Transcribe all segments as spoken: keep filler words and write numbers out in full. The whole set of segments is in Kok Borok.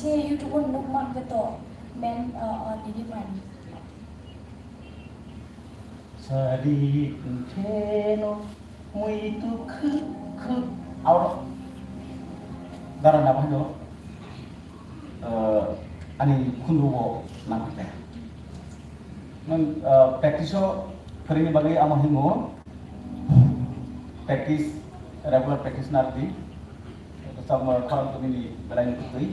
Se YouTube o nuk mang khe to men, uh, uh, didi man. Sari kheno mui tu khuk khuk auro. Dara na bahai do, uh, ani khundu o nang khe. Nang, uh, practice o kharini bagwi amo hingo. Practice, regular practice nardi. Sama khorang tu nini belai ni kutui.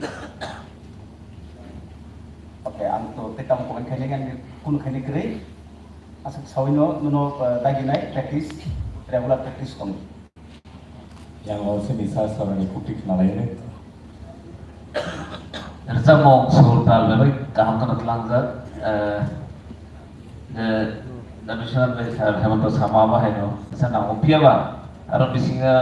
Oke, ang to tekam komen khaini kan kun khaini kri. Asuk sawino nuno, eh, dagi nai practice, regular practice tong. Yang o sini sa sarani kutik nalai ne. Rwchapmung sur tal bai bai kaham kheno tlangjak, eh, je, je National bai sir Hemanta Sharma bai haino sa nango, phiya ba aro bisingo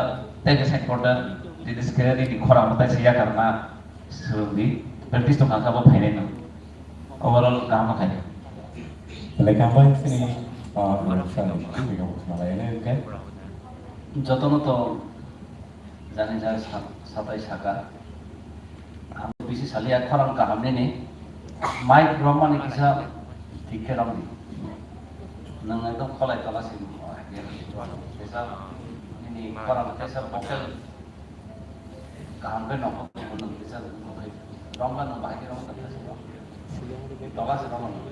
tei kaisa important jinis khe nini khorang mwtai se yakarna swrwngdi, practice tong kha bo phainai no. Overall kaham khaidi. Belai kaham bai sini, ah, sir, sini kaham khaidi. Jotono to jani ja sa-, satai saka. Ang bisi salia khorang kaham nini. Mic romani kisa thik khe romdi. Nwng ekdom kholai tola si kisa nini khorang kisa vocal kaham khe nokho nung kisa romba nung bahai khe romba kisa tola si romba nung.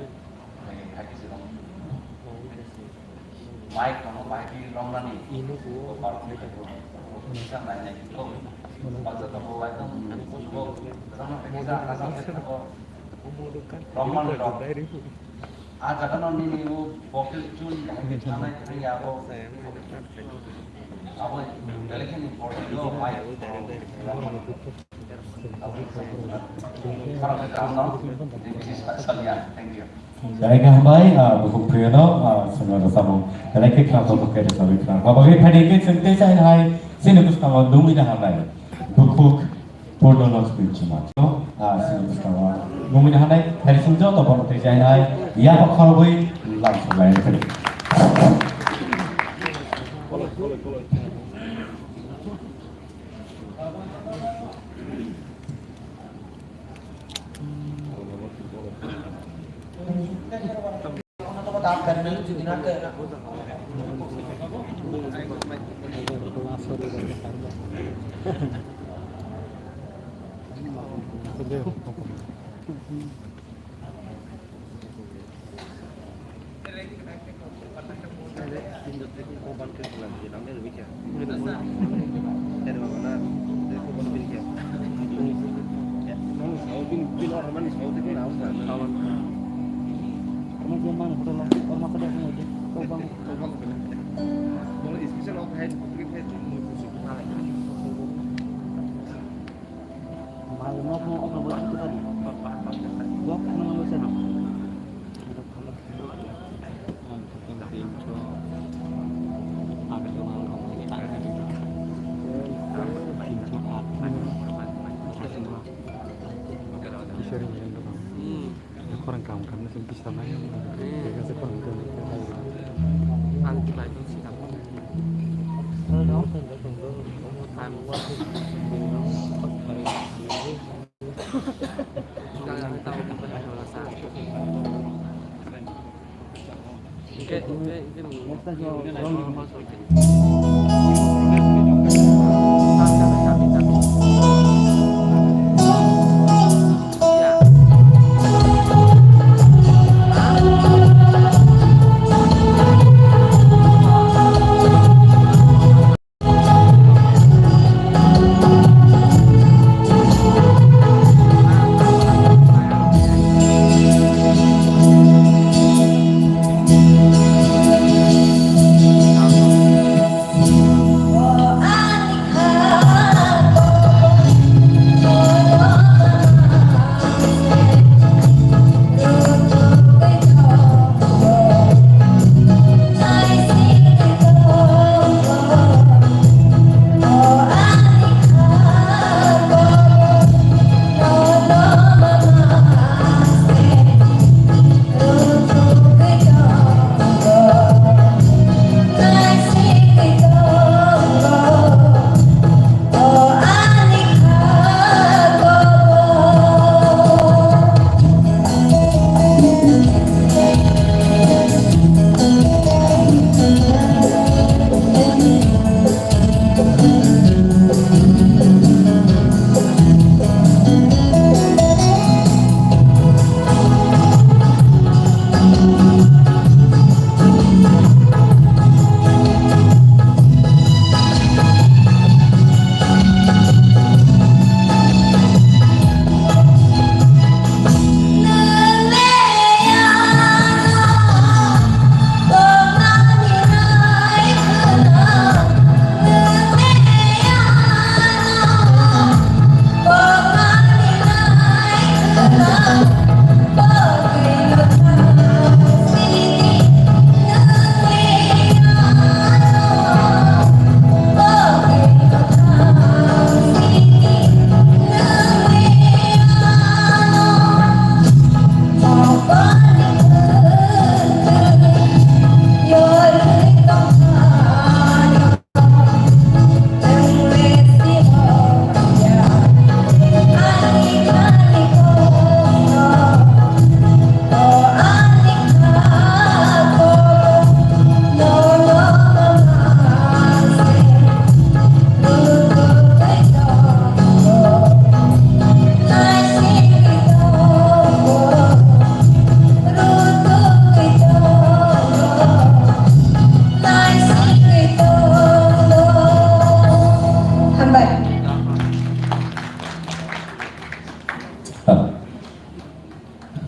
Mic tongo bahai khe romnani. Ino bo. Bo parkni khe bo. Kisa nai nai khe bo. Baksa tongo, ekdom bo. Romnani rok. Romnani rok. Ah jaga no nini bo bokhe chun bahai khe thanai khe ya bo. Abo belai khe ni important no mic. Belai khe hambai, ah, bukhuk phiyano, ah, swngnai rwchapmung. Belai khe khna tongthok khe rwchapwi khna. Abo khe phaidi khe chwng tei chainai, chini bwskango nungwi na hamnai. Bukhuk Purno Lakshmi Chuma. Ah, chini bwskango nungwi na hamnai. Phaidi chwng joto bono tei chainai. Yapha khorobwi lam suklai phai. Khorang kaham kaham se bisa nai. Ang khe bai tong si tamo.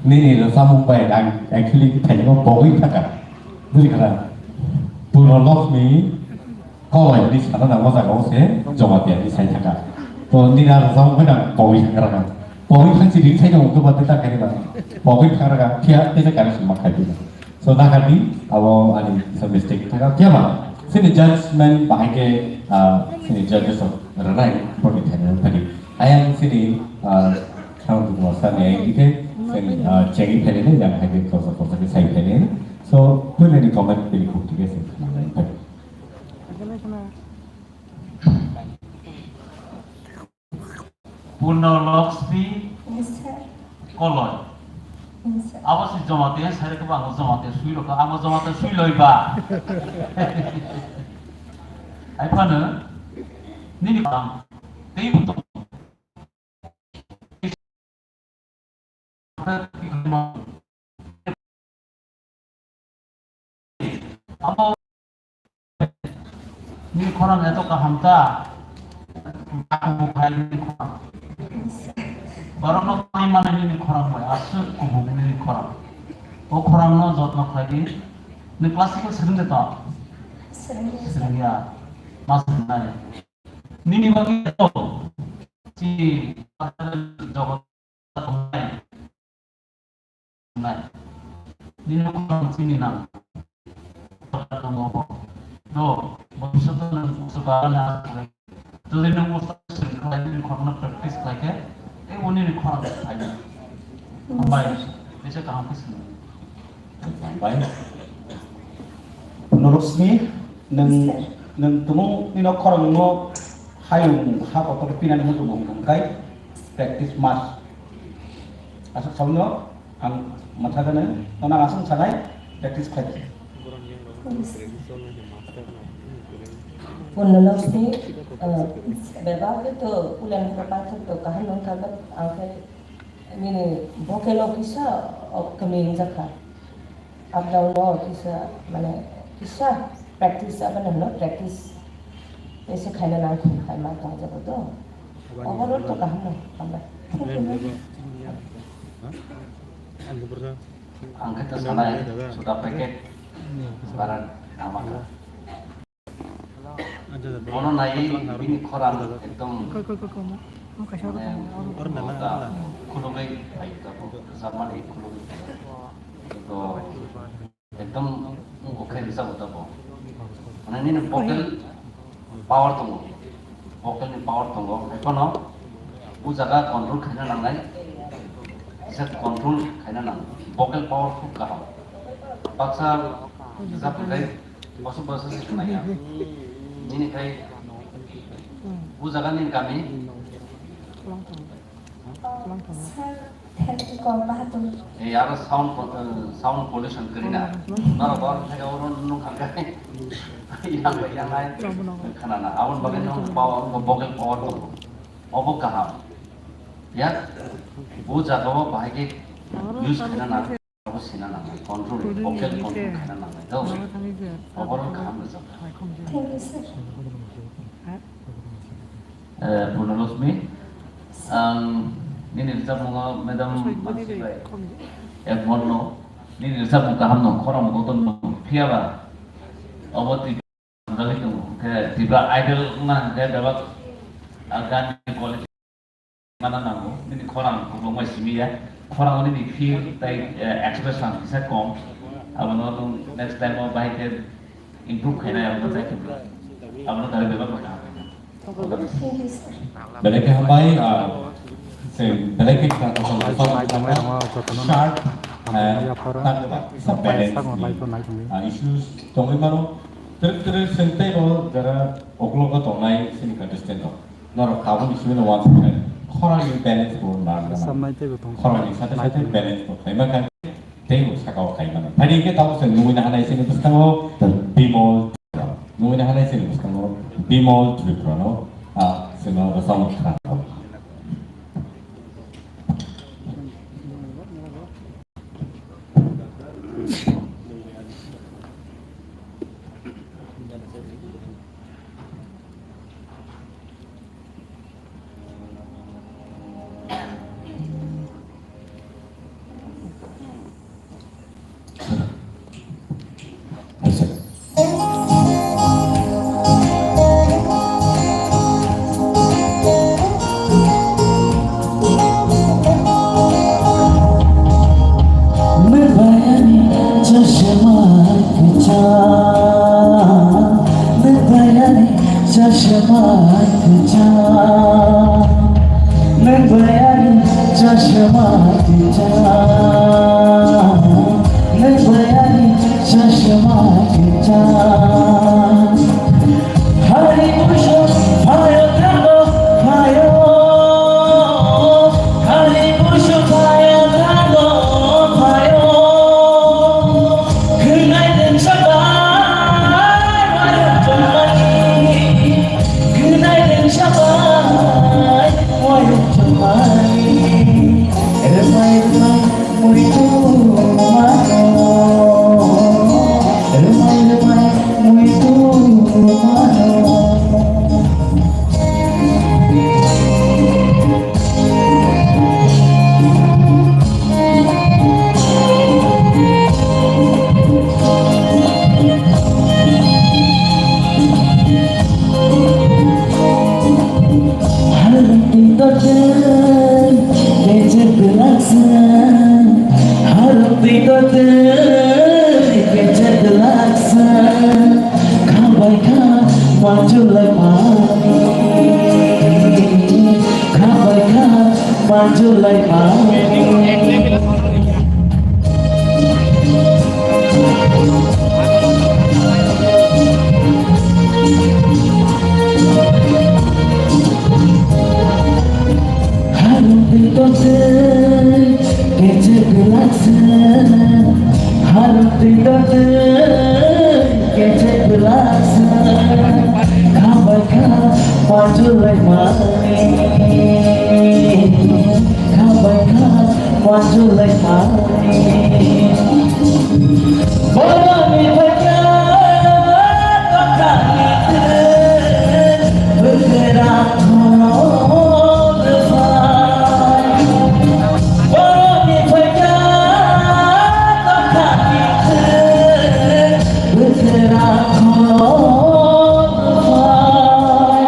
Nini rwchapmung bai ang actually thainwi pogwi thangkha. Bujikha na? Purno Lakshmi Koloi hinwi sana nang o jaga o se Jamatia hinwi sai thangkha. To nini a rwchapmung bai ang pogwi thangkha. Pogwi thangsi ring sai tongo khe ba tei ta khaini ba. Pogwi thangkha phiya tei se correction ma khai phi. So, nakardi, abo ani kisa mistake thaka. Phiya ba, sini judgment bahai khe, ah, sini judges rok rwnai, boni thani rwphani. Ayang sini, ah, khang dukma sani ayang dikhe, sini, ah, chengwi phainai, yang hai khe khorsa khorsa khe sai phainai. So, puilani comment bini khuk dikhe sini khna lai phai. Purno Lakshmi Yes, sir. Koloi. Yes, sir. Abo si Jamatia sai rwkha, ang Jamatia sui rwkha, ang Jamatia sui loi ba. Hai phano nini bang tei buto. Amo nini khorang eto kaham ta? Kubuk hai nini khorang. Borokno tangwi mano nini khorang bai, aswk kubuk nini khorang. O khorangno jotno khlai di. Nini classical swrwng de to? Swrwngya. Swrwngya. Ma swrwngnai? Nini bagwi eto si jogot tongnai. Nini khorang chini nang. Do, bhobishoto nwng swkang na. Jodi nwng usta swrwng khlai, nini khorang no practice khlai khe, tei bo nini khorang phai. Hambai, teisa kaham khe swrwng. Hambai. Purno Lakshmi, nwng, nwng tumung nini khorang no hayung ha kotor pinani muchung wng khai practice mas. Aswk sabno ang mwthagano, nono ang aswk sanai practice khlai di. Purno Lakshmi, eh, bebak to ulen pathak to kaham nang kha, but ang khe nini vocal o kisa, o, kami wngjakha. Up down no kisa, mane, kisa practice, aboni hwnno practice. Tei se khaina nang kho, khaima tongjago to. Overall to kaham no, hambai. Ang khe ta sanai, suda packet, baran, ama kha. Bono nai bini khorang ekdom mane khulugwi phaio, tabuk rwchapmani khulugwi phaio. To ekdom wngkok khe rwchapbo tabuk. Mane nini vocal power tongo, vocal ni power tongo, hai phano o jaga control khaina nangnai, kisa control khaina nang, vocal power khub kaham. Baksa rwchapnai Bosok bosok se khwnaya. Nini khai o jaga ni kami. Sir, thank you, kok bahadur. Eh, aro sound po-, eh, sound pollution kari na. Nara bor thai oro nung khangkai. Yang bai yang ai. Khana na. Abon bagai nung power, vocal power to. Obo kaham. Ya, o jaga o bahai ke use khana na. Abo sina nangnai, control, vocal control khaina nangnai, do. Oborok kaham rwjak. Thank you, sir. Eh, Purno Lakshmi, ang nini rwchapmungo madam Mansi bai ekmor no, nini rwchapmung kaham no, khorang kotor no, phiya ba obo twi Hamjagwi tongo. Hwnkhe Tripura Idol wngna hwnkhe bebak, ah, gan ni quality mana nango. Nini khorang kuplungma simi ya. Khorang nini feel tai, eh, expression kisa kom. Abono nwng next time o bahai khe improve khainai, abono try khainai. Abono kari bebak bai kaham khainai. Belai khe hambai, ah, se belai khe kha kha kha sharp, eh, tak tak sa balance ni, ah, issues tongwi mano. Twrwk twrwk seng tei bo jara uklogo tongnai sini contestant rok. Norok tabukni simi no uansuknai. Khorang ni balance bo nang nang. Khorang ni sate sate balance bo khaima kha. Tei bo saka o khaimano. Phaidi hwnkhe tabuk chwng nugwi nahanai chini bwskango Bimol Tripura. Nugwi nahanai chini bwskango Bimol Tripura no, ah, chwngno rwchapmung khna. Nang bayani chashma kicha, nang bayani chashma kicha. Hari puso phayo thango phayo, hari puso phayo thango phayo. Khwnai rwngsa bai wayung chumani, khwnai rwngsa bai wayung chumani. Rwmai rwmai muitu mano, rwmai rwmai muitu mano. Harok twi totwi kechek laksa, harok twi totwi kechek laksa. Khabai kha manjulai mani, khabai kha manjulai mani. Harok twi totwi kechek laksa, harok twi totwi kechek laksa. Khabai kha manjulai mani, khabai kha manjulai mani. Borokni phaikha tokani thwi, bwkha rang khono rwphai. Borokni phaikha tokani thwi, bwkha rang khono rwphai.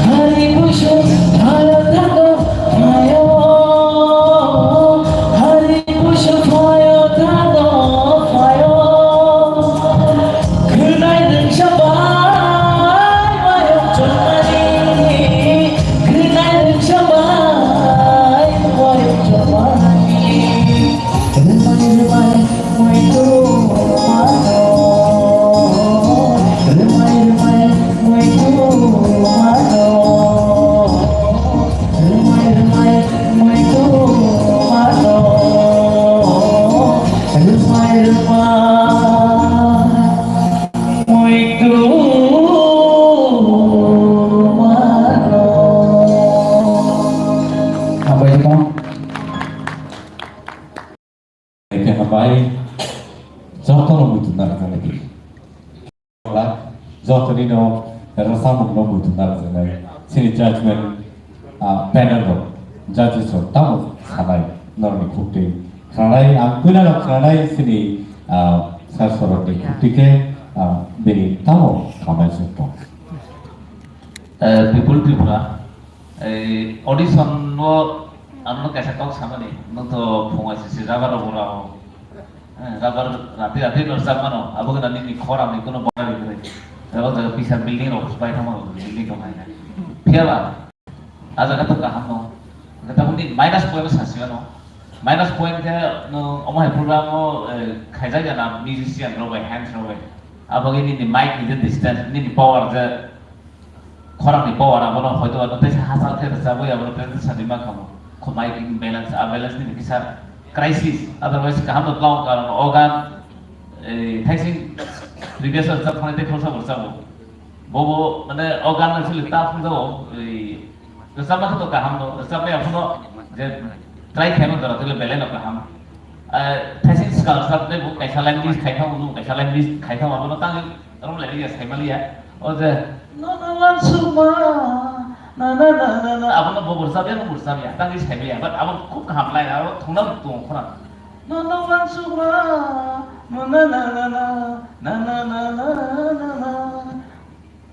Hari busu phaio thango phaio, hari busu phaio thango phaio. Khwnai rwngsa bai wayung chumani, khwnai rwngsa bai wayung chumani. Rwmai rwmai muitu mano, rwmai rwmai muitu mano, rwmai rwmai muitu mano, rwmai rwmai muitu mano. Hambai tong. Khe hambai, jotono muitu narwknai. Jotonino rwchapmungno muitu narwknai. Chini judgment, ah, panel rok, judges rok tamo sanai, norokni khuktwi khnanai, ang puila rok khnanai chini, ah, sir sorokni khuktwi khe, ah, bini tamo khamai se tong. Eh, People Tripura, ei audition o ano kaisa kok samani, nwng to phunga sisi rubber rok bo rao, eh, rubber rati rati no rwchap mano, abo gana nini khorang ni kuno bora ri kwrwi. Abo jaga pisa building rok bai thangma building tong hai na. Phiya ba, a jaga to kaham no. Tabuk ni minus point sa siya no. Minus point khe no omo hai program o, eh, khaijak ya na musician rok bai, hands rok bai. Abo gini ni mic ni je distance, nini power je khorang ni power abono hoito ano teisa hachal khe rwchabwi abono practice sadi ma khamu. Khumai imbalance, a balance ni kisa crisis, otherwise kaham no tong karon o gan, eh, thaising previous year rwchap thangni tei khoroksa bo rwchabo. Bobo mane o gan no actually ta phung jabo, eh, rwchapma khe to kaham no, rwchapmaya phano je try khaima jora tele belai no kaham. Eh, thaising swkang rwchap tei bo kaisa line miss khai thang, bo kaisa line miss khai thang, abono tangwi Rom lai ya, sai maliya. O je, no, no, wansukma, na, na, na, na, na. Abo no bo bursa ya, no bursa ya. Tang sai maliya. But abo khub kaham lai, abo thungna tung khona. No, no, wansukma, no, na, na, na, na, na, na, na, na, na, na.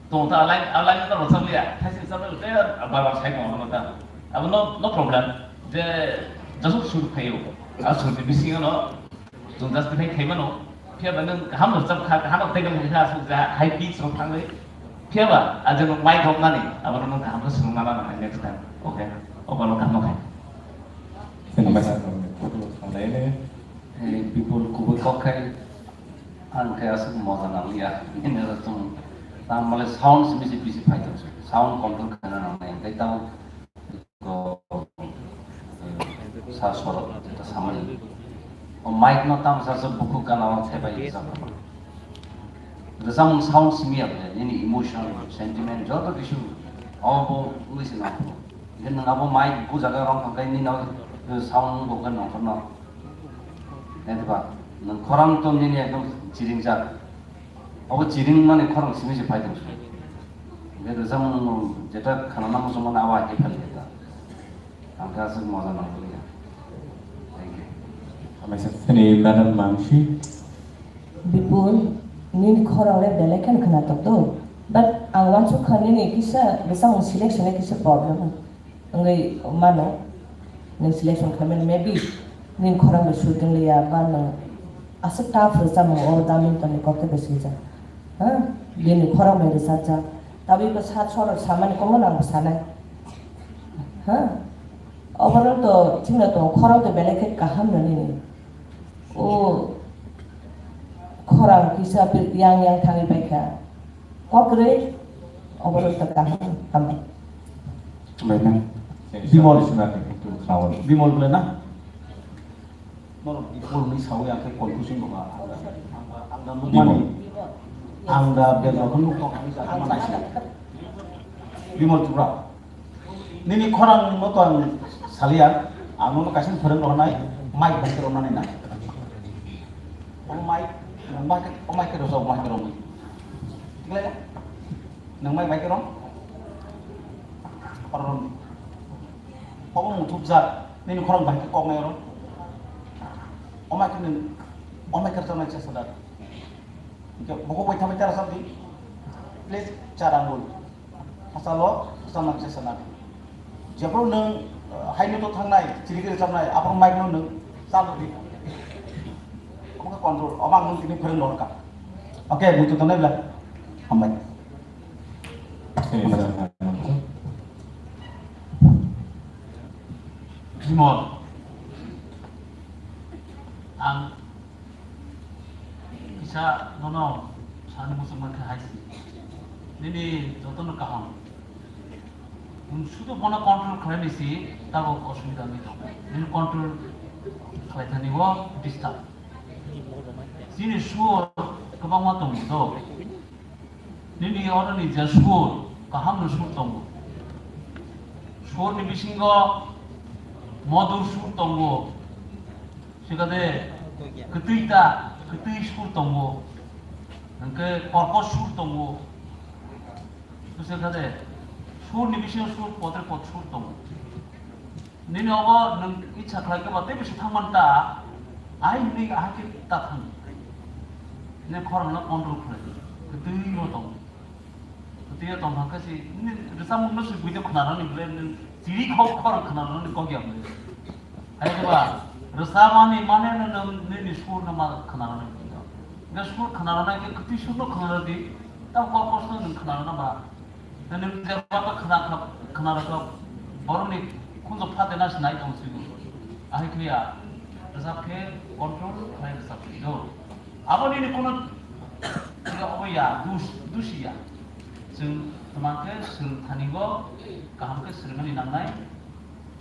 Tung ta alai, alai no bursa ya. Thai sin sa maliya, bar bar sai mo no ta. Abo no, no problem. Je, jasuk sur phayo. A sur ni bising no. Chwng just khai khai mano. Phiya ba nwng kaham no rwchap kha, kaham no tei kaham kha, aswk ja high pitch rok thangwi. Phiya ba, aje nwng mic hok nani, abo nwng kaham khe swrwng nana nangnai next time. Okay, obo no kaham khai. Thank you, sir. Thank you. Eh, people kubui kok khai, ang khe aswk moja nang ya. Ini aro chwng, tamo le sound simi se bisi phai tong, sound control khaina nangnai, tei tamo ko, eh, sa sorok jeta samani. O mic no tamo sa so buku kana o thebai jeta. Rwchapmung sound simi ya, nini emotion, sentiment, joto kisu obo wngwi se nangkukgo. Hingke nwng abo mic bu jaga rong thangkhe nini o sound bo khe nongkhorno. Nai diba, nwng khorang to nini ekdom chiringjak. Obo chiring mani khorang simi se phai tong. Hingke rwchapmung jeta khana nang muchung mani abo hai khe phai khe ta. Ang khe aswk moja nang liya. Thank you. Hamai sa thani Madam Mangsi. Bipul, nini khorang le belai khe khna tok do. But ang wansuk kha nini kisa bwsang selection e kisa problem wngwi mano. Nini selection khlaimani maybe nini khorang bai suiting liya ba nwng aswk tough rwchapmung o damin tongni kok tei bai swijak. Ha? Bini khorang bai rwchapjak. Tabwi bo sa sorok samani kokno nang bo sanai. Ha? Overall to chwngno tongo khorang to belai khe kaham no nini. O khorang kisa yang yang thangwi paikha. Kok kwrwi overall to kaham hambai. Hambai nang. Bimol. Bimol bwle na? Norok Bimol ni sawi ang khe confusion bo ba. Ang da, ang da nukmani. Ang da bel rok nukmani. Bimol Tripura. Nini khorang no to ang salia, ang nono kaisa phwrwng rohornai, mic bai khe romnani na. O mic, o mic, o mic khe rwchap, o mic khe romwi. Thik lai na? Nwng mic bai khe rom? Oro romdi. Obo muthupjak, nini khorang bai khe koknai oro. O mic khe nwng, o mic khe rwchapnai chesta da. Hingke bukhuk bai thabai tara sabdi. Please, char angul. Hachalo, hachal nang chesta nang. Jephru nwng, eh, haino to thangnai, chirigwi rwchapnai, aphuru mic no nwng chal rwdi. Omo khe control, omo ang nwng tini phwrwng rwkha. Okay, muitu tongnai bwla. Hambai. Bimol. Ang Kisa nono sani muchungma khe hai si. Nini jotono kaham. Nwng sudu bono control khlainai si, tabok osubida wngwi tongo. Nini control khlaithani o disturb. Chini sur kwbangma tongo do. Nini oroni je sur, kaham no sur tongo. Sur ni bisingo modur sur tongo. Sikade kwtwi ta, kwtwi sur tongo. Hingke korkot sur tongo. Sikade sur ni bisingo sur, potre pot sur tongo. Nini obo nwng icha khlai khe ba tei bisi thangman ta, ai hwnwi ahai khe ta thang. Nini khorang no control khlai, kwtwi no tong. Kwtwi no tong kha khe si, nini rwchapmung no si buino khna rani bwle nwng chiri khok khorang khna rani kok ya bwle. Hai khe ba rwchapmani mane no nwng nini sur no ma khna rani bwle. Nge sur khna rani khe kwtwi sur no khna radi, tamo kok kosno nwng khna rana ba. Nini jeba to khna kha, khna rwkha, borokni khunjo phatena se nai tong sigo. Ahai khe ya, rwchap khe control khlai rwchap khe do. Abo nini kono obo ya, dus, dusi ya. Chwng tma khe swrwng thani go, kaham khe swrwngmani nangnai.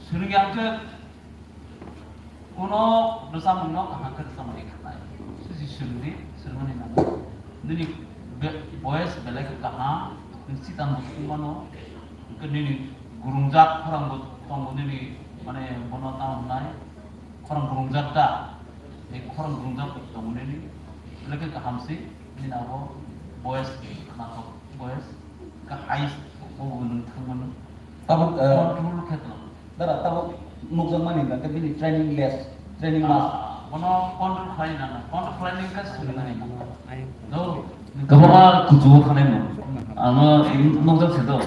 Swrwng ya khe Kuno rwchapmungno kaham khe rwchapmani khanai. Sisi swrwngdi, swrwngmani nango. Nini be-, voice belai khe kaham, nwng sitan bo thwngmano, hwnkhe nini gurungjak khorang bo tongo nini, mane bono tamo hwnai, khorang gurungjak da, tei khorang gurungjak bo tongo nini, belai khe kaham se, nini abo voice khnathok, voice khe high bo bo nwng thangmano. Tabuk, eh, control khe tong. Dara, tabuk nukjakmani hwnka khe bini training less, training mas. Ah, bono control khlai nang, control khlai nang khe swrwngmani. Do. Kwbangma kuchugo thangnai no. Ano nukjak se do.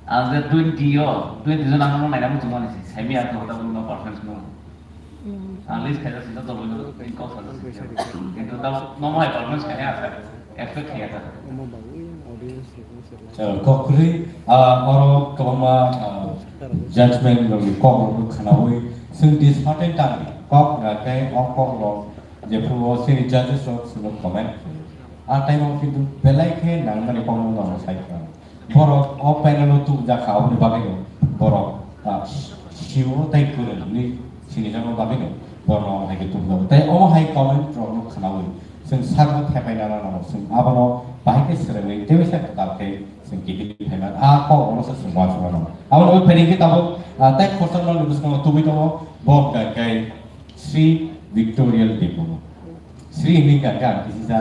Ang je twenty yo, twenty jon ang no naina muchungmani se. Semi ang to tabuk no performance no. Ang list khaijak se, joto bwino kok sajak se. Kintu tabuk no hai performance khaina asa. Expect khaijak. Chalo, kok kwrwi, ah, oro kwbangma, ah, judgment rokni kok rokno khwnawi chwng disheartened tangwi kok hwnkha khe o kok rok jephru o chini judges rok chwngno comment khlaio. A time o kintu belai khe nangmani kokno norok sai khlaio. Borok o panel o tubujak kha, aboni bagwi no borok, ah, sio tei kwrwngwi sinijakma bagwi no borok no hai khe tubujago. Tei omo hai comment rok no khwnawi chwng sakno thepai nana nango, chwng abono bahai khe swrwngwi teibo sa kwtal khe chwng kiphilwi phaiman. A kok rokno se chwng uansukma nango. Abono phaidi khe tabuk, ah, tei khorsa nokni bwskango tubui tongo, bo hwnkha khe Sri Victorial Debbarma. Sri hwnwi hwnkha khe ang kisi sa,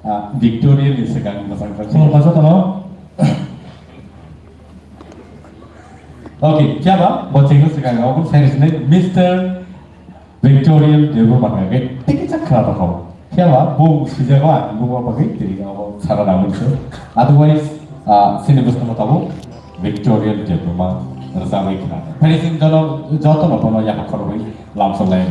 ah, Victorial ni swkang mwchang sak. Khulumkha jotono. Okay, phiya ba bo chengno swkang abo sai rwsini Mister Victorial Debbarma hwnkha khe tei kisa khwna tongkha. Phiya ba bo swijak ba ang bo bagwi tini abo sana nangmani se. Otherwise, ah, chini bwskango tabuk Victorial Debbarma rwchapwi khna. Phaidi chwng jono, jotono bono yapha khoroknwi lamsok lai.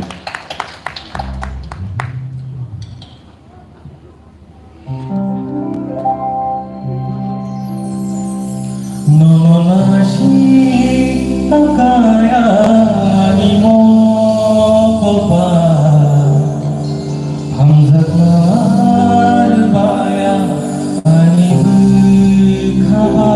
Nono nasi takaya ni mokopa. Hamjakma rwbaya ani bwkhaba.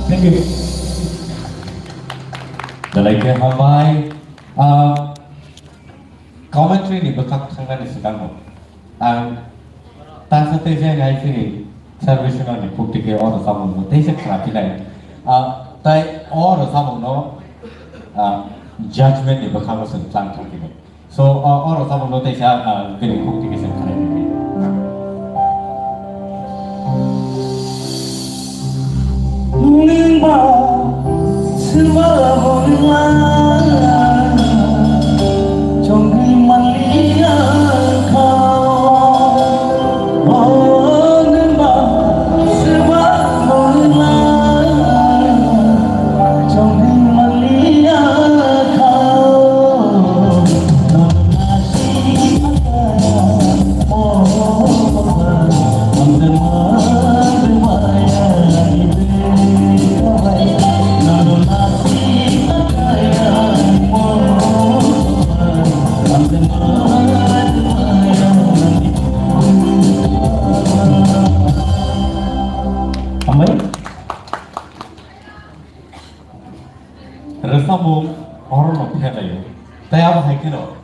Thank you. Belai khe hambai. Ah, commentary ni bwkhak thangnani swkangno ang tangsa tei jai nai chini service ni phuktike oro chamungno teisa khna phinai. Ah, tai o rwchapmungno, ah, judgment ni bwkhango chwng tlang thang khe. So, ah, o rwchapmungno teisa, ah, bini khukti khe chwng khnai nai. Nungba swma bongla chongwi manliya kha. O nungba swma bongla chongwi manliya kha. Hambai. Rwchapmung orono pherlaio. Tei abo hai kheno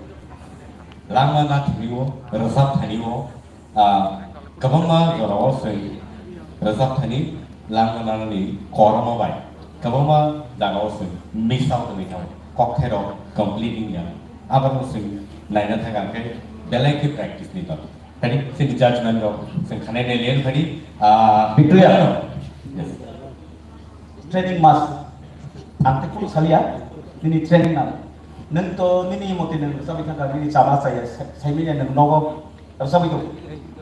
langma nathani-o, rwchap thani-o, ah, kwbangma jorao chwng rwchap thani langma nanani kormo bai kwbangma jagao chwng miss out wngwi thango. Kokthairok complete wngya. Abono chwng naina thangkha khe belai khe practice ni dol. Phadi, chini judgment rok, chwng khanai nai lian phadi, ah, Victoria. Yes. Training mas. Ang tei kunu salia, nini training nang. Nwng to nini moti nwng rwchapwi thangkha, nini chama chaya, sa-, saimanya nwng nogo rwchapwi tong.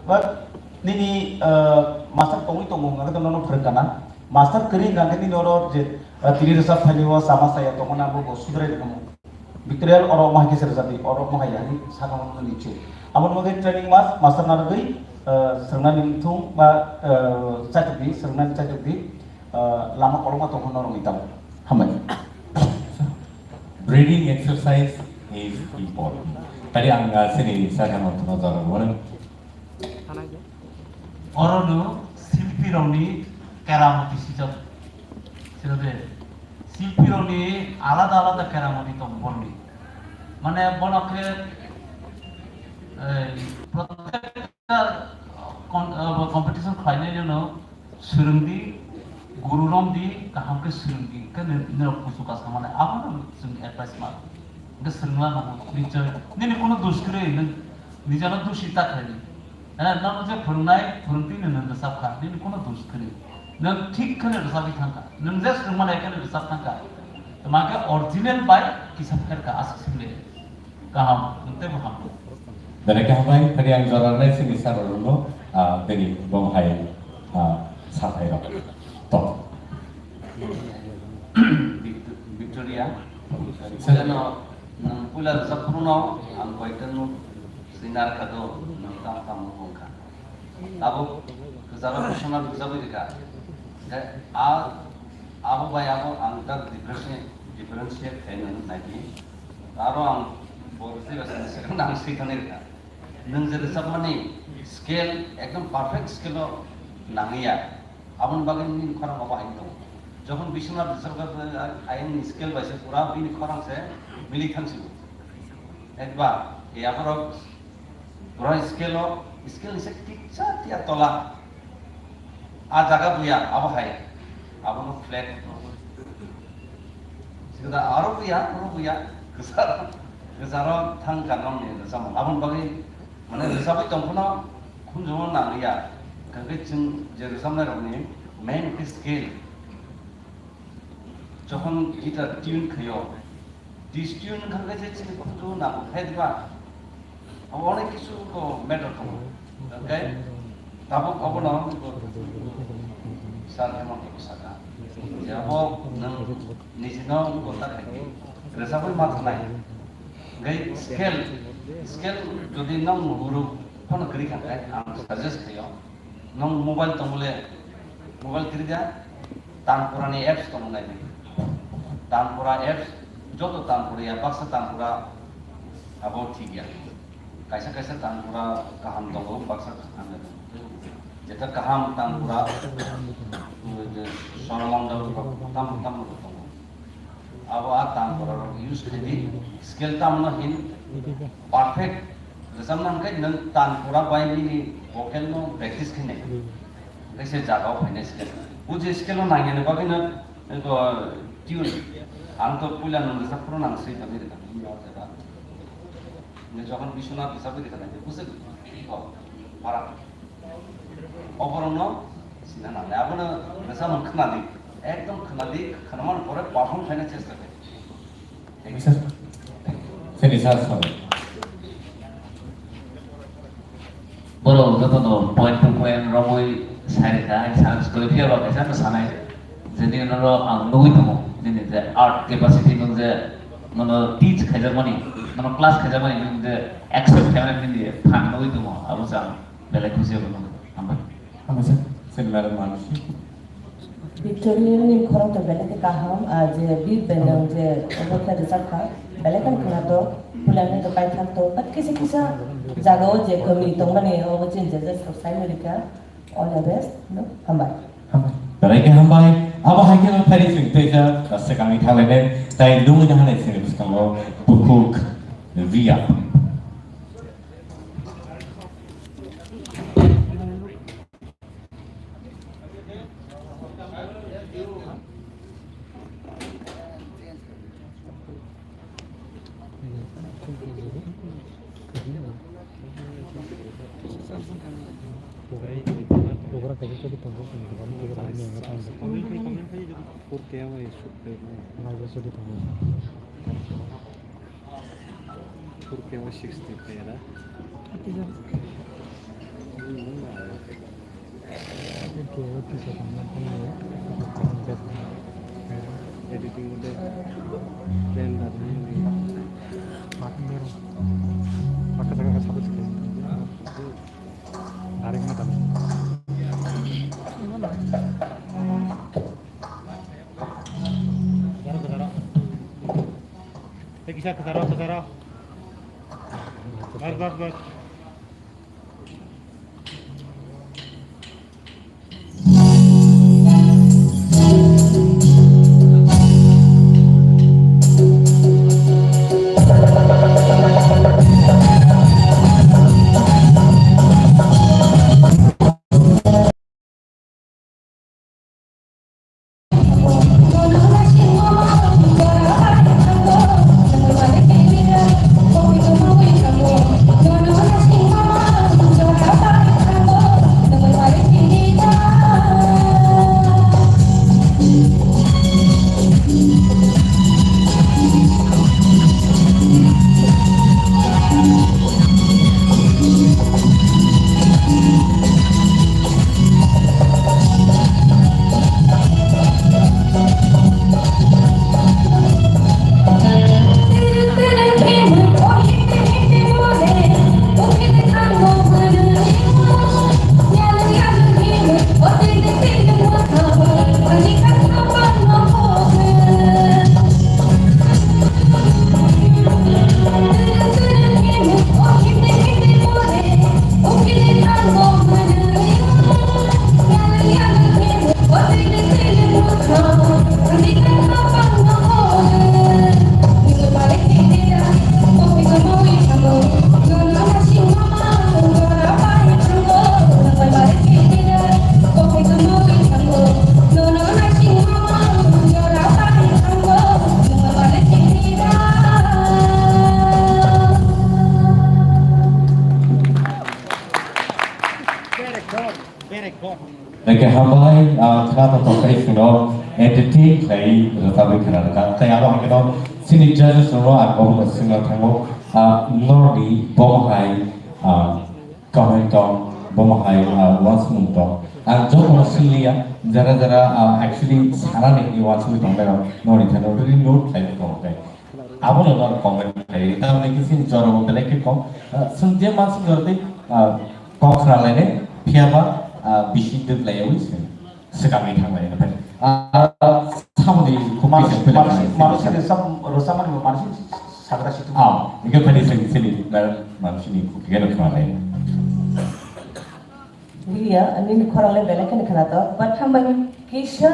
But nini, ah, master tongwi tongo, hwnkha khe to nono phwrwng kana. Master kwrwi hwnkha khe nini oro je, ah, tini rwchap thani o chama chaya tongmani abo bo sudrai rwkha mo. Victorial oro mohai khe serjak di, oro mohai ya, sakamo nini chu. Abo nugwi training mas, master narwgwi, eh, swrwngnani thung ba, eh, chaitok di, swrwngnani chaitok di, eh, lama kolokma tongkha norokni tamo. Hambai. Breathing exercise is important. Tadi ang, eh, sini saya akan menonton orang. Orono silpirokni keramoti sijak. Sirode, silpirokni alada alada keramoti tong borni. Mane bono khe, eh, protekta kon-, eh, competition khlainai jano swrwngdi, guru romdi, kaham khe swrwngdi, khe nini rok kusu kasa mane abono chwng advice ma. Hwnkhe swrwngla nango, nichoi, nini kono dos kwrwi, nwng nijano dosi ta khlaidi. Eh, nono je phwrwngnai, phwrwngtwi nwng rwchapkha, nini kono dos kwrwi. Nwng thik kheno rwchapwi thangkha, nwng je swrwngmani kheno rwchap thangkha. Tamo khe original bai kisa pherkha, aswk swkle. Kaham, nwng teibo hamkha. Belai khe hambai, phadi ang jora rwnai chini sir rokno, ah, bini bong hai, ah, sathai rok. To. Victoria, puilano, nwng puila rwchap phuru no ang koita nwng sinar kha do, nwng tam tam wng kha. Tabuk kwcharo personal rwchapwi rwkha. Khe a, abo bai abo ang tak differentiate, differentiate khaina nai di. Aro ang bo rwchapwi second ang swi thani rwkha. Nwng je rwchapmani scale ekdom perfect scale o nangya. Aboni bagwi nini khorang obo hai tongo. Jokhon Biswanath rwchapkha, ayang ni scale bai se pura bini khorang se mili thangsigo. Ekbar, e aborok pura scale o, scale ni se tiksa tiya tola. A jaga buya, abo hai. Abono flat. Sikada aro buya, aro buya. Kwcharo, kwcharo thang kanmang ni rwchapmung. Aboni bagwi, mane, rwchapwi tong phano khunjungo nang ya. Hwnkhe chwng je rwchapnai rokni main khe scale. Jokhon guitar tune khaio, dis tune wngkha khe je chini khunju nang khe diba? Abo onek kisu ko matter tongo. Hwnkhe tabuk abono sir Hemant bo sakha je abo nwng nijino bo ta khaidi, rwchapwi ma thanai. Hwnkhe scale, scale jodi nwng guru phano kwrwi kha khe ang suggest khaio. Nwng mobile tong bole, mobile kwrwi da, Tanpura ni apps tong nai di. Tanpura apps, joto Tanpura ya, baksa Tanpura abo thik ya. Kaisa kaisa Tanpura kaham tongo, baksa kaham ya. Jeta kaham Tanpura, je Swarnamandal, tam, tam tongo. Abo a Tanpura rok use khaidi, scale tamno hin perfect rwchapna hwnkhe nwng Tanpura bai nini vocal no practice khainai. Hwnkhe se jaga o phainai scale. O je scale no nangyani bagwi no Eko tune, ang to puila nung rwchap phuru nang swi tongwi rwkha, nini o jaga. Nini jokhon Biswanath rwchapwi rwkha, nai bwswk kok para. Oborokno sina nangnai, abono rwchapmung khwnadi, ekdom khwnadi, khwnamani pore perform khaina chesta khlai. Sir, sini sir, sorry. Borok jotono point to point romwi sai rikha, hai chance kwrwi phiya ba kaisa no sanai. Jeni noro ang nugwi tongo, nini je art capacity nung je nono teach khaijakmani, nono class khaijakmani nung je accept khaimani nini phan nugwi tongo, abo se ang belai khusi abo nung. Hambai. Hambai sir, sir madam Manushi. Victoria ni khorang to belai khe kaham, ah, je beat belai je obo khe rwchap kha, belai khe khwna to, puila ni to paithak to, but kisa kisa jaga o je kami tongmani obo chini je je sai rikha. All the best, no? Hambai. Hambai. Belai khe hambai. Abo hai khe no phari chwng tei kha, swkangni thanglainai, tai nungwi no hanai chwngni bwskango bukhuk Ria. Four K wa sixty pera. Editing udah render ini. Makin baru. Maka saya kasih satu sekali. Tarik mata. Tarik, tarik. Eh, kisah, kisah, kisah. Bas, bas, bas. Very good, very good. Eke hambai, ah, khna to tokai phino, entertain khlai rwchapwi khna rwkha. Tei abo hai kheno chini judges rokno ang bo singna thango, ah, norni bo hai, ah, comment tong, bo hai, ah, uansukmung tong. Ang jotono sinliya, jara jara, ah, actually sanani hwnwi uansugwi tongnairok norni thani already note khlai tong khe. Abono norok comment khlai, tamni khe chini jorao belai khe kok, ah, chwng je mansuk jora tei, ah, kok khna lainai, phiya ba, ah, bisi dwk laiwi chwng swkangwi thang lainai. Ah, samani khuk kisa philip mansi, mansi de sab rosa mani mansi sagra situ. Ah, hingke phani chwng chini, ah, mansini khuk khe khna lainai. Iya, nini khorang le belai kheno khna to, but hambai kisa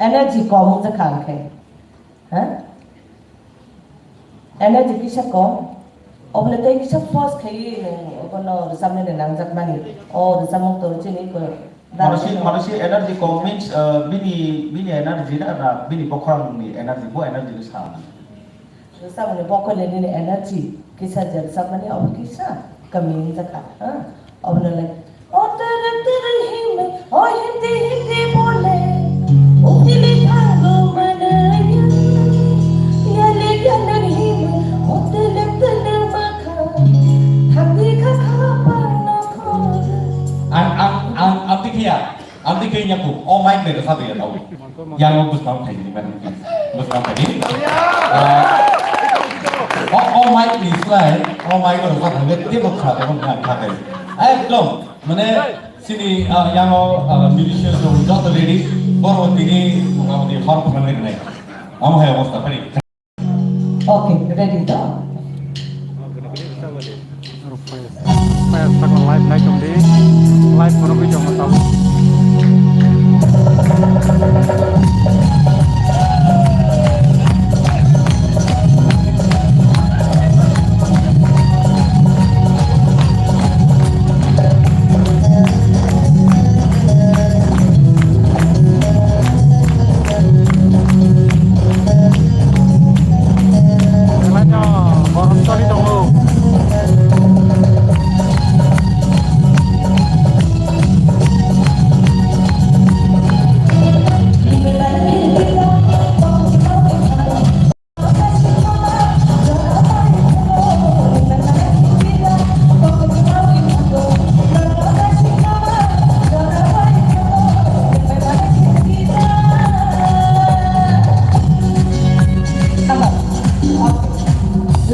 energy kom wng jakha ang khe. Ha? Energy kisa kom. Obole tei kisa force khaiwi nwng obono rwchapnani nangjakmani. O rwchapmung tong chini ko, Manosi, manosi energy kom means, uh, bini, bini energy na, na bini bokhorang ni energy, bo energy ni sa. Rwchapmani bokhorni nini energy kisa je rwchapmani obo kisa kami wngjakha, ha? Obono le, "O tere tere hime, o hindi hindi bole, o dili thango manaya, yale yale hime, o tele tele makha, thangdi kha kha parno khoda." Ang, ang, ang, ang dikhiya. Ang dikhe nyaku, o mic bai rwchap ya tau. Yang o bwsmang thai ni man, bwsmang thai ni. Ah, o, o mic ni slai, o mic o rwchap thangwi teibo khna tongmani ang kha khe. Ekdom, mane, chini, ah, yang o, ah, musician rok joto ready, borok tini motamoti hor phwrwngwi rwnai. Omo hai obostha, phai. Okay, ready to? Live nai tong di, live phunugwi tongo tamo.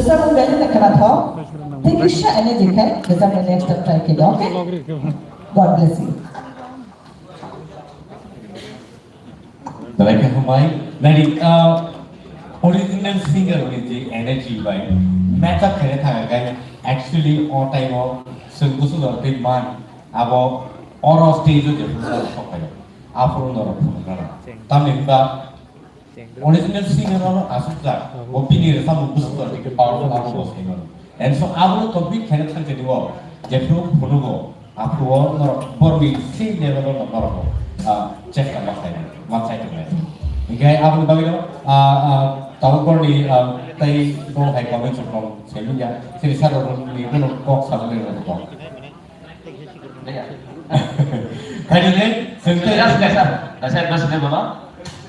Rwchapmung belai khwnathok. Tei kisa energy khe rwchapmung next time try khe, okay? God bless you. Belai khe hambai. Nai, ah, original singer ni je energy bai match up khaina thang khe, actually o time o chwng bwswk norok twi man abo oro stage o je phunukna sok khaio. Aphuru norok phunukna rw. Tamni hwnba original singer o aswk jak, o bini rwchapmung bwswk norok twi powerful abo bo sai mano. And so abo complete khaina thang khe o jephru phunugo. Aphuru o norok borokni same level o norok, ah, chesta ma khlai, ma chai tongnai. Hinkhe aboni bagwino, ah, ah, tabuk borokni, ah, tei bo hai comment rok tong saiman ya, chini sir rokni bono kok sajaknai rok tong. Khaidi le, sengte. Kaisa, kaisa, kaisa, kaisa bono,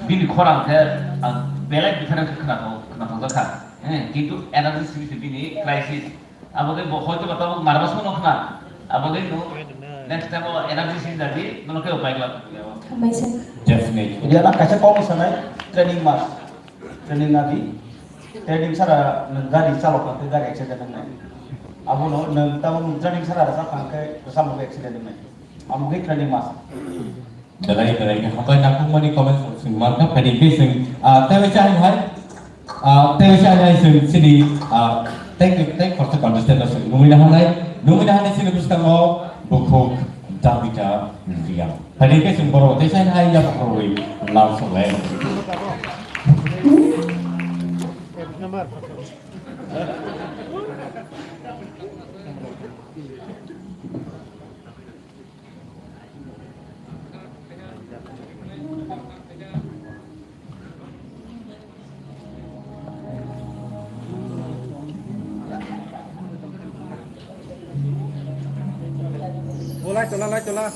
bini khorang khe, ah, belai different khna thok, khna thok kha. Eh, kintu energy simi bini crisis. Abo khe bo hoito ba tabuk nervous no khna. Abo khe no next time o energy sin jadi, nono khe upai glak. Hambai sir. Definitely. Dia na kaisa kok sanai training mas. Training nadi. Training sara nwng gari chalok kha tei gari accident wngnai. Abo no nwng tabuk nwng training sara rwchap kha khe rwchapmung accident wngnai. Amo khe training mas. Belai belai khe hambai nangkukmani comment rok chwng mankha, phaidi khe chwng, ah, teibo chahai hai, ah, teibo chahai hai chwng chini, ah, thank you, thank for the contestant rok chwng nungwi nahanai, nungwi nahanai chini bwskango bukhuk Davida Riang. Phaidi khe chwng borok tei chahai hai yaphak rwi lam swnglai. Bolai tola, lai tola.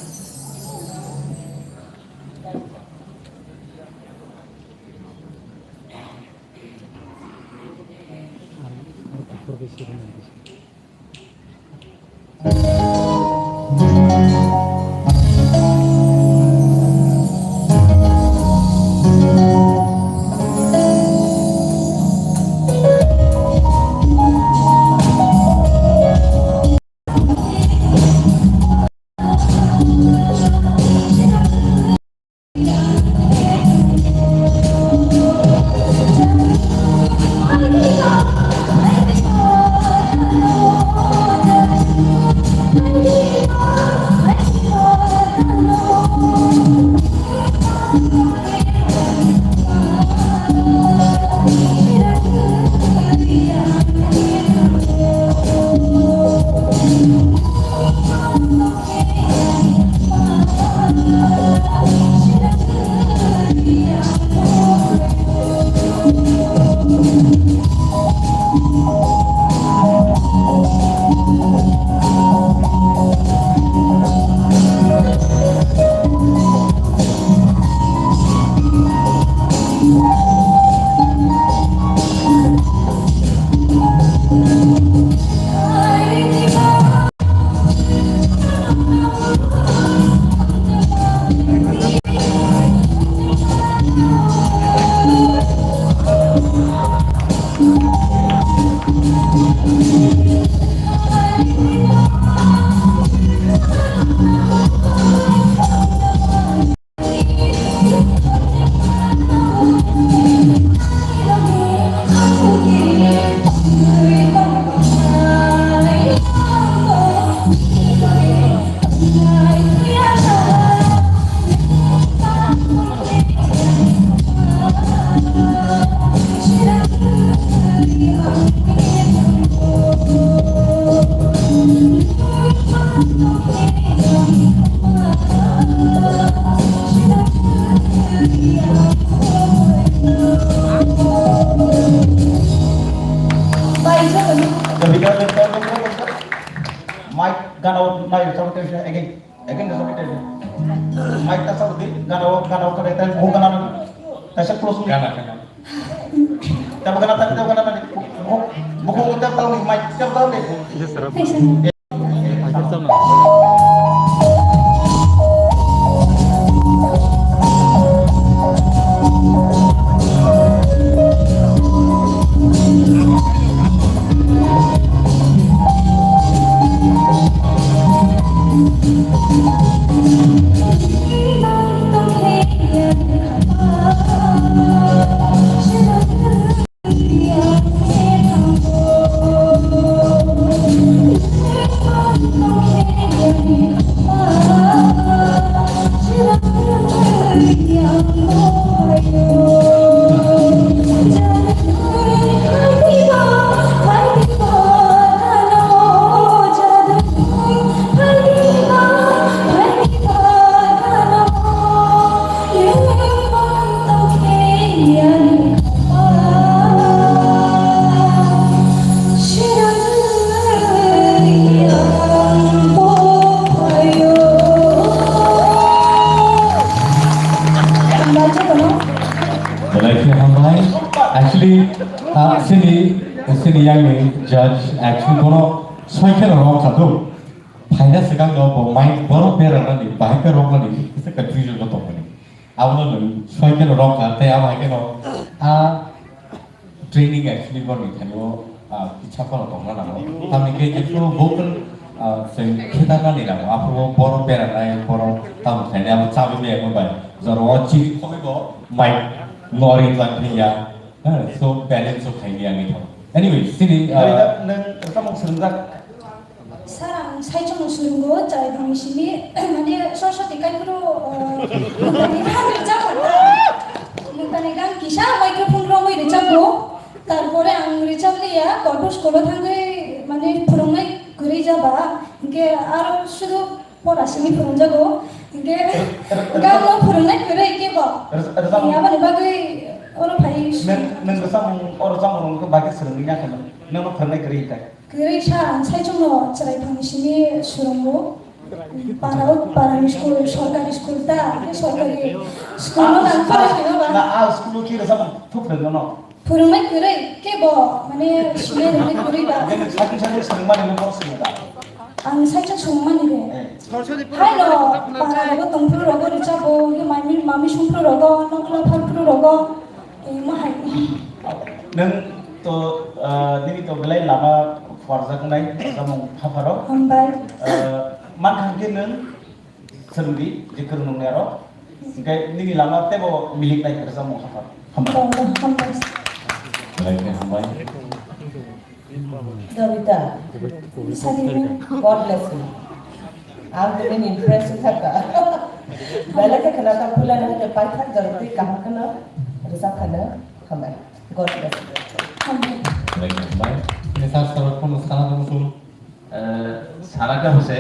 Mic gana o nai rwchapwi tei again, again rwchapwi tei. Mic ta chapwi di, gana o, gana o khe tei buhuk gana nang. Kaisa close ni. Gana, gana. Tei bo gana ta, tei bo gana nang. Buhuk, buhuk tei tei ni mic tei tei ni. Yes, sir. Yes, sir. Belai khe hambai. Actually, ah, sini, sini yang ni judge, actually, bono soi kheno wrong kha do. Phaina swkang no bo mic borok berana ni, bahai khe rok mani, kisa confusion no tong mani. Abono nwng soi kheno wrong kha, tei abo hai kheno, ah, training actually borokni thani o, ah, kisa phano tongna nango. Tamni khe jephru vocal, ah, se khetarnani nango. Aphuru borok beranai, borok tamo khlainai, abo chabi maya wngbai. Jora o chiri khogwi bo mic no ring lang thangya. Ha, so balance o khaini ang ithang. Anyway, sini, ah, Nang rwchapmung swrwngjak? Sir, ang saichung no swrwngo, chwrai thangni simi, mane, Saraswati kaiphuru, uh, nokdani gan rwchapmani. Nokdani gan kisa microphone romwi rwchapgo. Tarpore ang rwchapliya, Kolpo school o thangwi, mane, phwrwngnai kwrwi jaba. Hinkhe aro sudu pora simi phwrwngjago. Hinkhe gan no phwrwngnai kwrwi kebo. Rwchap-, rwchapmung. Aboni bagwi oro phai. Nwng, nwng rwchapmung, o rwchapmung rwngkhe bai khe swrwngwi ya khe nwng? Nwng no phwrwngnai kwrwi hinkhe? Kwrwi sa, ang saichung no chwrai thangni simi swrwngo. Para o, para ni school, sorkari school ta, ke sorkari school no nang para khe no ba. Na, a school o khe rwchapmung thuk phwrwngno no? Phwrwngnai kwrwi, kebo, mane, simi rwngnai kwrwi ba. Nini sakni sakni swrwngmani no borok swrwng da? Ang saichung swrwngmani re. Eh. Hai no, para rogo tongphuru rogo rwchago, ke mami, mami songphuru rogo, nokla pharphuru rogo. Imo hai. Nwng to, ah, nini to belai lama phuarjaknai, samung phapharo. Hambai. Ah, mankha khe nwng swrwngdi, je kwrwng nungnai aro. Hinkhe nini lama teibo milik nai khe rwchapmung hambai. Hambai. Hambai, hambai. Belai khe hambai. Dobita. Sadi. God bless you. Ang tini impress wngkha. Belai khe khwna tong phulai nang khe paithak jora twi kaham kheno rwchap khano hambai. God bless you. Hambai. Belai khe hambai. Ini sar sar phone sana tong sung. Eh, sana khe bose.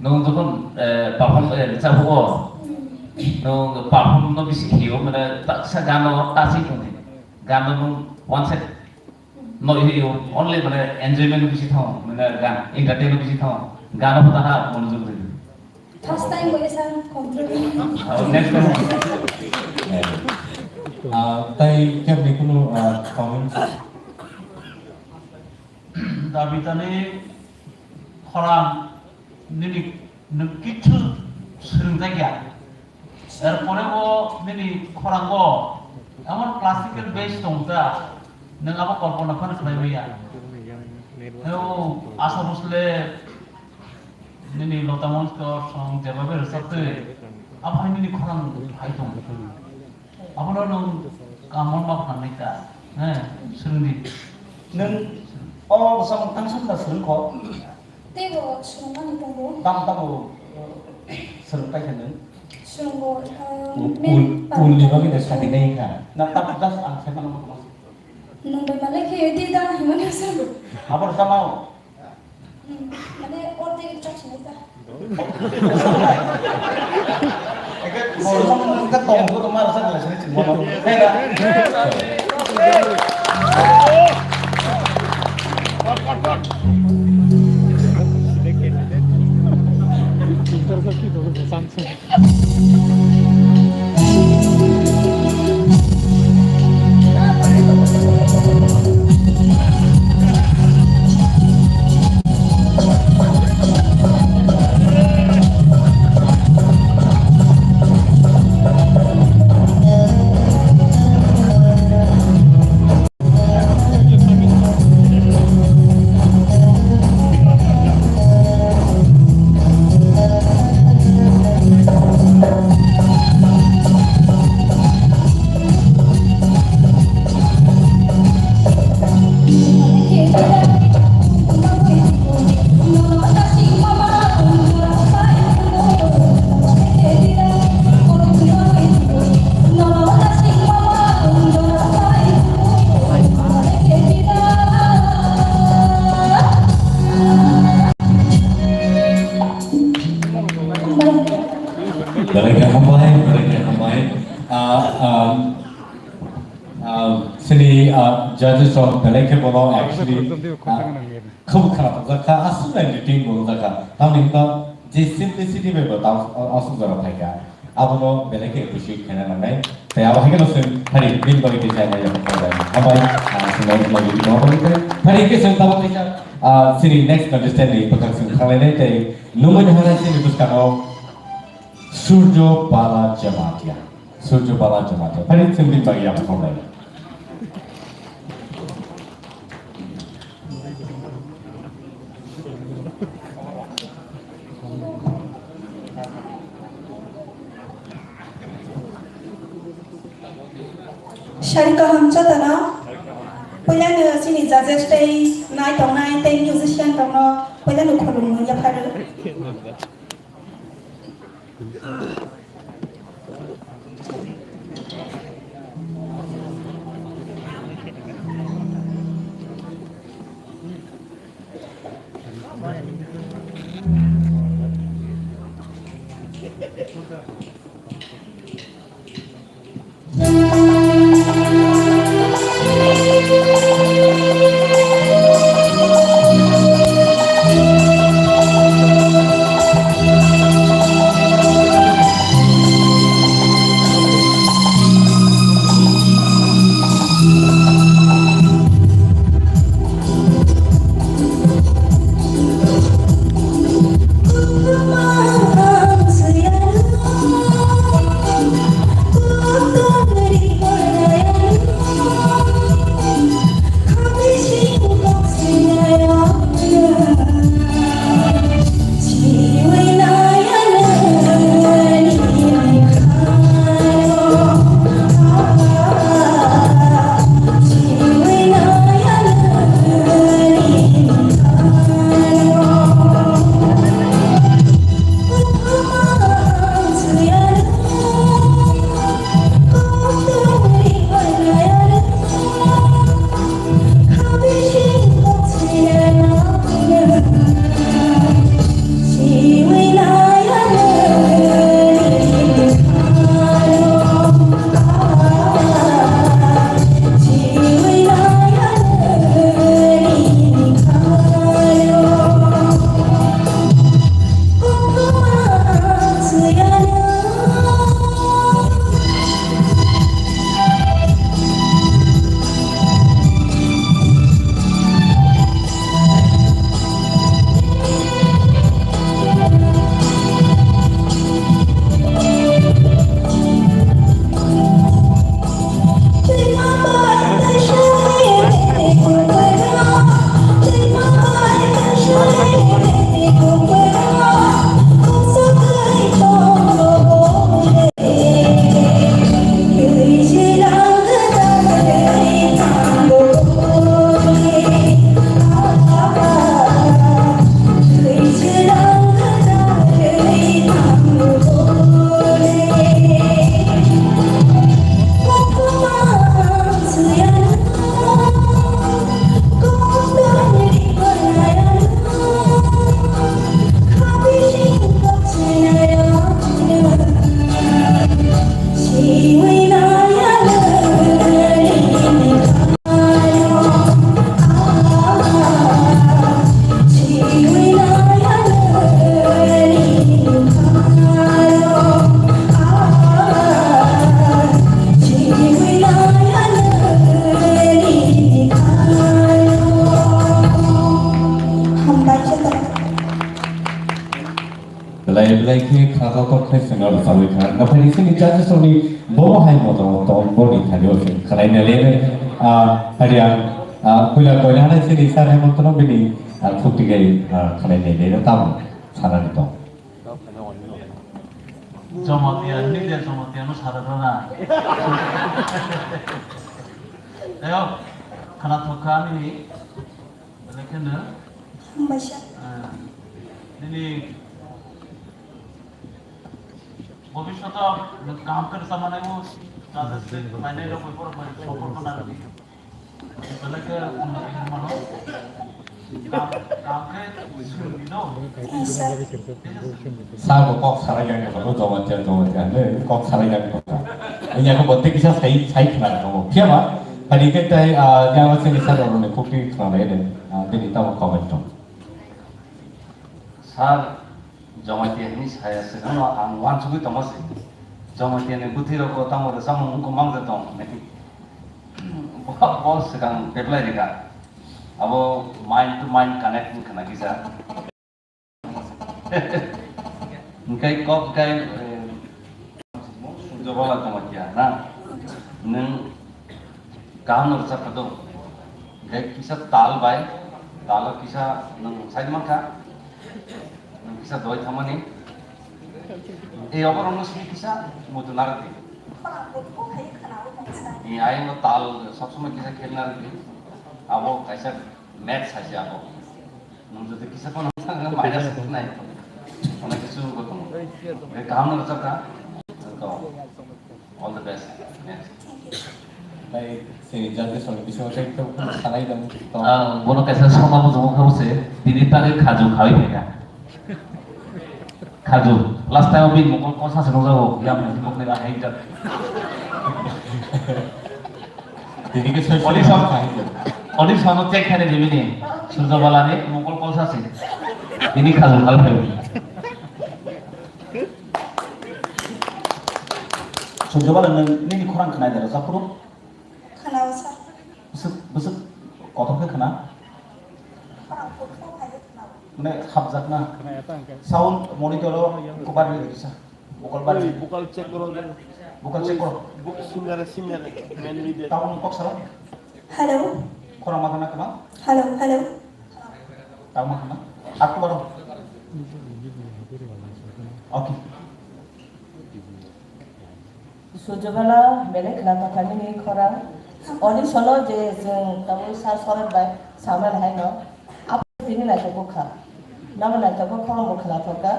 Nung jokhon, eh, perform, eh, rwchaphugo. Nung perform no bisi khio, mane taksa gano touching tongdi. Gano nung one side no, you, you only mane enjoyment bisi thong, mane gan, entertainment bisi thong, gan of the heart monojog di. First time wale sang control. Oh, next time. Ah, tai kebni kunu, ah, comments? Dabitani khorang nini nwng kichu swrwngjakya. Erpore bo nini khorango emon classical base tongkha, nwng abo kolpona phano khlai maya. Heo, Asha Bhosle nini Lata Mangeshkar song jeba bai rwchaptwi, aphai nini khorang hai tong. Abono nwng kamon ma phanai ta, he, swrwngdi. Nwng o bwsang tang song da swrwngkho? Teibo swrwngmani tongo. Tamo tamo, eh, swrwng paikha nwng? Swrwngo, eh, ul, men ul, ulni bagwi da sadi nai kha. Na tamo just ang sai mano. Nwng bai malai khe di da himani swrwngo. Abo tamo. Hmm, mane orte chok sinai ta. Eke, mau sama nunggu tong, gua tuh marah sama lah sini cuma. Hei, dah. Cut, cut, cut. Belai khe hambai, belai khe hambai. Ah, um, ah, sini, ah, judges rok belai khe bono actually, ah, khub khana tongjakha, aswk nai team bo wngjakha. Tamni hwnba je simplicity bai bo tang aswk jora phaikha. Abono belai khe appreciate khaina nangnai. Tei abo hai kheno chwng phari bini bagwi tei chai nai rok hambai. Hambai, ah, chwng nai bagwi tei hambai. Phari khe chwng tabuk teisa, ah, sini next contestant ni bwkhak chwng thanglainai tei nungmani hwnai sini bwskango Surjo Bala Jamatia. Surjo Bala Jamatia. Phari chwng bini bagwi yapharnai. Sari kaham jotono, puilano chini judges tei nai tongnai tei musician rokno puilano khulumung yapharu. Belai belai khe kha tok tok khe chwngno rwchabwi kha. Naphai sini judges rokni bo hai moto moto boni thani o chwng khlai na le, ah, hari ang, ah, puila koila hanai sini sir hai moto no bini, ah, khukti gai, ah, khlai na le tamo sanani tong. Jamatia, nide Jamatia no sara rana. Ayo, khana thokha nini, belai kheno. Hambaisa. Ah, nini bhobishoto kaham khe rwchapmani o, judges mainai rok bai borok bai sompor khna rwdi. Sabo kok sarai yang kok Jamatia, Jamatia, ne kok sarai yang kok. Ini aku botte kisa sai, sai khna kok. Siapa? Tadi kita, ah, yang masih bisa kalau ne kopi khna le, ah, jadi tahu comment dong. Sir, Jamatia ni saya sekarang ang wansugwi tongma se. Jamatia ni bwtwi rok tamo rwchapmung wngkha mang tong. Bo, bo swkang apply rikha. Abo mind to mind connect wngkha na kisa. Hingkai kok kai, eh, Surjo Bala tongma kya na? Nwng kaham no rwchap kha do. Hingkai kisa tal bai, tal o kisa nwng sai mankha. Nwng kisa doi thamani. Ei oborok no sini kisa muitu narwk di. Ni ayang no tal sob somoi kisa khel narwk di. Abo kaisa maths hai se abo. Nwng jodi kisa kono minus nai. Onek kichu ko tong. Ei kaham no rwchap kha. To. All the best. Next. Bai, se judges rok bisingo tei to salai dong to. Ah, bono kaisa sona bo jomok kha se, bini tagwi khaju khawi phaikha. Khaju. Last time bini mokol kosa se nukjago, yang bini mokol ni bahai jak. Tini ke soi soi audition khai. Audition no check khai ni bini. Surjo Bala ni mokol kosa se. Bini khaju khawi phai. Surjo Bala, nwng nini khorang khwnai da rwchap phuru? Khwnao, sir. Bwswk, bwswk kotor khe khwna? Khorang phuru phuru hai khe khwnao. Mane hapjak na? Khwnaya ta hwnkhe. Sound monitor o kubar ri risa. Vocal bar. Oi, vocal check koro. Vocal check koro. Vocal singer, singer, man leader. Tabuk nwng kok sala? Hello. Khorang ma khwna kwbang? Hello, hello. Tamo khwna? Aku baru. Okay. Surjo Bala, belai khwna tongkha nini khorang. Audition o je chwng tabuk sir Soren bai samani hai no. Abo tini naithok kha. Nabo naithok kha, khorang bo khwna tongkha.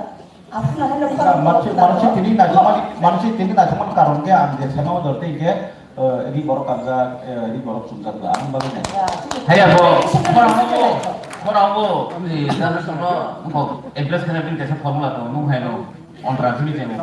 Mansi, mansi tini naithokmani, mansi tini naithokmani karon khe ang je saima dorte khe, eh, ri borok kanjak, eh, ri borok chumjak bla, ang bagwi nai. Haya bo, khorang bo, khorang bo, eh, judges rokno bo impress khaina bini kaisa formula tongo, nung hai no, ontra simi jemo.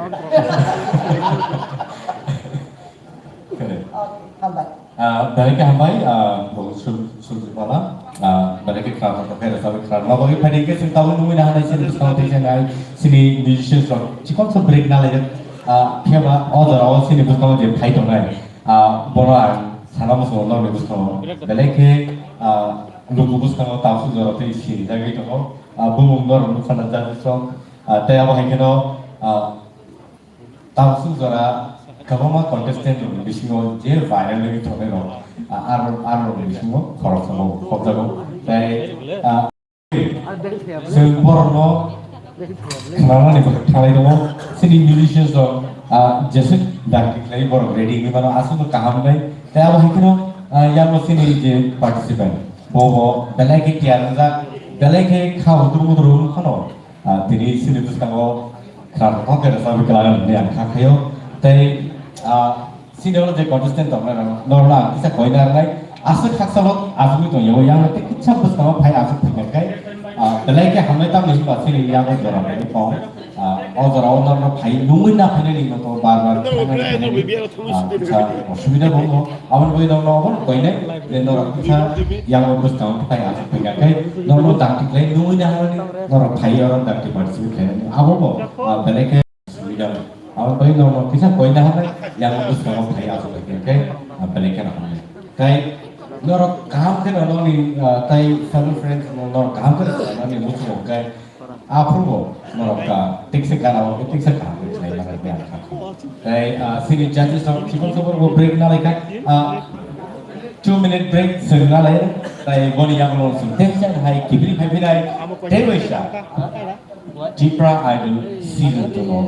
Correct. Okay, hambai. Ah, belai khe hambai, ah, bo Sur-, Surjit Bala, ah, belai khe khna tongkha khe rwchapwi khna rwma bagwi. Phaidi khe chwng tabuk nungwi nahanai chini bwskango tei chini, chini musicians rok chikon sa break na laijak, ah, phiya ba o jora o chini bwskango je phai tongnai, ah, bono ang sana muchungo nokni bwskango belai khe, ah, luku bwskango tabuk jora tei sinijagwi tongo, ah, bumung norok nukha na judges rok, ah, tei abo hai kheno, ah, Tamsuk jora kwbangma contestant rokni bisingo je viral wngwi tongnai rok, a, aro, aro rokni bisingo khoroksa bo khobjago. Tei, a, chwng borokno khnanani bagwi thanglai tongo. Chini musicians rok, a, jeswk dakti khlai borok ready wngwi mano, aswkno kaham wngnai. Tei abo hai kheno, a, yango chini je participant, bo bo belai khe tiyar wngjak, belai khe kha hudru mudru wng phano. Ah, tini chini bwskango khwnathok khe rwchapwi kwlangni hwnwi ang kha khaio. Tei, ah, chini oro je contestant tongnai rok, norokno ang kisa koina rwnai. Aswk hakchalo achugwi tongya, o yang tei kisa bwskango phai achuk thangkha khe, ah, belai khe hamnai tamni hwnba chini yago jora bai tong. Ah, o jorao norokno phai nungwi na phainani no to bar bar phainani, ah, kisa osubida bo wng. Aboni bagwi norokno obono koinai je norok kisa yang o bwskango phai achuk phai kha khe norokno dakti khlai nungwi na hwnwi norok phai oro dakti participate khlainani. Abo bo, ah, belai khe sumida. Aboni bagwi norokno kisa koina hwnwi yang o bwskango phai achuk phai kha khe, ah, belai khe rok hwnwi. Tei norok kaham khe no noni, ah, tei fellow friends no norok kaham khe no noni muchungo khe Aphuru norok ka tiksa gana o tiksa kaham khe chinai manai khe ang kha. Tai, ah, sini judges rok chibok chibok bo break na laikha. Ah, two minute break sir na lai. Tai boni yang long sing tension hai kibri phai phirai. Tei bai sa. Tipra Idol season two no.